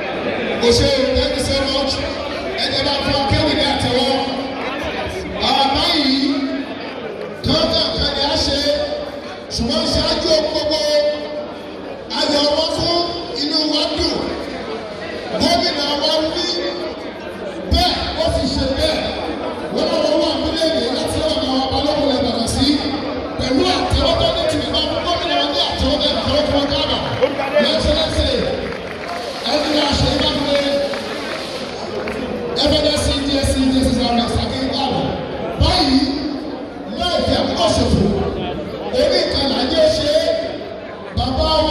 Thank you so much. Ẹ jẹ́ bá fún akéwì ní àtẹ̀wọ́. Àbá yìí kankan kan ni a ṣe ṣùgbọ́n ṣáájú gbogbo ayọ̀ wọn fún inú wa dùn. Gómìnà wa wí bẹ́ẹ̀ ó sì ṣe bẹ́ẹ̀. Wọ́n lọ́wọ́ wà mílíọ̀nù láti ọ̀nà Balógun Ìbàdàn sí pẹ̀lú àtẹ̀wọ́ tó ní tìmí bá fún gómìnà wa ní àtẹ̀wọ́ bẹ́ẹ̀ àtẹ̀wọ́ fún wọn káàbọ̀. Lẹ́sẹ̀lẹ́sẹ̀ ẹni náà ṣe é bá fún mi. Báyìí láì fi àkókò ṣòfò orí kan là ń yé ṣe bàbá wa.